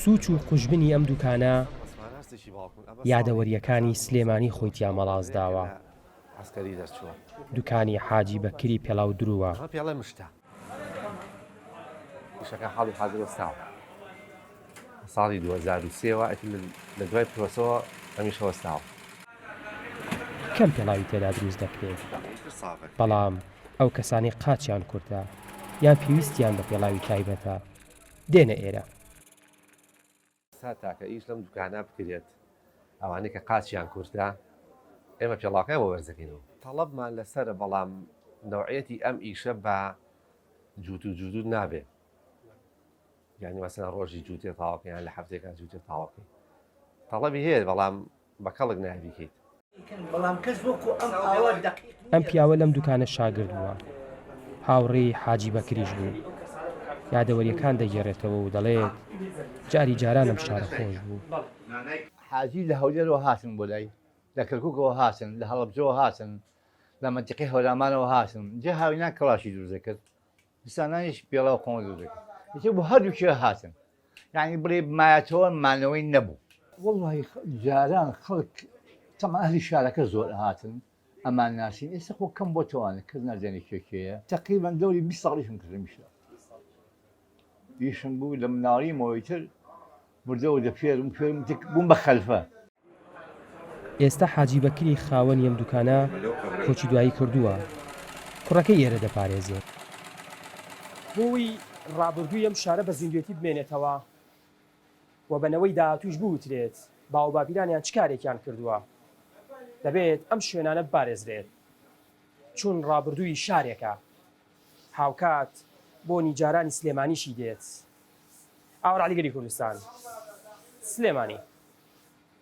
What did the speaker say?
سوچ و قوژبنی ئەم دوکانە یادەوەرییەکانی سلێمانی خۆی تیا مەڵاس داوە. دوکانی حاجی بەکری پێڵاو درووە. ئیشەکە حاڵی حازر وەستاوە ساڵی 2003 وە ئیتر لە دوای پرۆسەوە هەمیشە وەستاوە. کەم پێڵاوی تێدا دروست دەکرێت، بەڵام ئەو کەسانەی قاچیان کورتە یان پێویستیان بە پێڵاوی تایبەتە دێنە ئێرە. سا تاکە ئیش لەم دوکانە بکرێت ئەوانەی کە قاچیان کورتە ئێمە پێڵاوەکەیان بۆ بەرز دەکەینەوە. تەڵەبمان لەسەرە بەڵام نەوعیەتی ئەم ئیشە بە جووت و جووت نابێ یانی مەسەلەن ڕۆژی جووتێ تاوەکە یان لە هەفتەیەکا جووتێ تاوەکەی تەڵەبی هەیە بەڵام بە کەڵک نایە بیکەیت. ئەم پیاوە لەم دوکانە شاگرد بووە، هاوڕێی حاجی بەکریش بوو. یادەوەرییەکان دەگێڕێتەوە و دەڵێت، جاری جاران ئەم شارە خۆش بوو. حاجی لە هەولێرەوە هاتن بۆ لای، لە کەرکووکەوە هاتن، لە هەڵەبجەوە هاتن، لە مەنتیقەی هەورامانەوە هاتن. جا هاوینان کەڵاشی دروست دەکرد، زستانانیش پێڵاو قۆڵ دروست دەکرد. ئیتر بۆ هەردووکیان هاتن. یانی بڵێ مایەتەوە مانەوەی نەبوو. وەڵڵاهی جاران خەڵک تەبعەن ئەهلی شارەکە زۆر ئەهاتن ئەمان ناسین ئێستا خۆ کەم بۆتەوانە کەس نازانێ کێ کێیە تەقریبەن دەوری 20 ساڵ ئیشم کرد هەمیشە ئیشم بوو لە مناڵیمەوە ئیتر وردە وردە فێرم فێرم بووم بە خەلفە. ئێستا حاجی بەکری خاوەنی ئەم دوکانە کۆچی دوایی کردووە، کوڕەکەی ئێرە دەپارێزێت. بۆ ئەوەی ڕابردووی ئەم شارە بە زیندوێتی بمێنێتەوە و بە نەوەی داهاتوویش بوترێت باووباپیرانیان چ کارێکیان کردووە، دەبێت ئەم شوێنانە بپارێزرێت، چون ڕابردووی شارێکە، هاوکات بۆنی جارانی سلێمانیشی دێت. ئاوەر عەلی گەلی کوردستان، سلێمانی.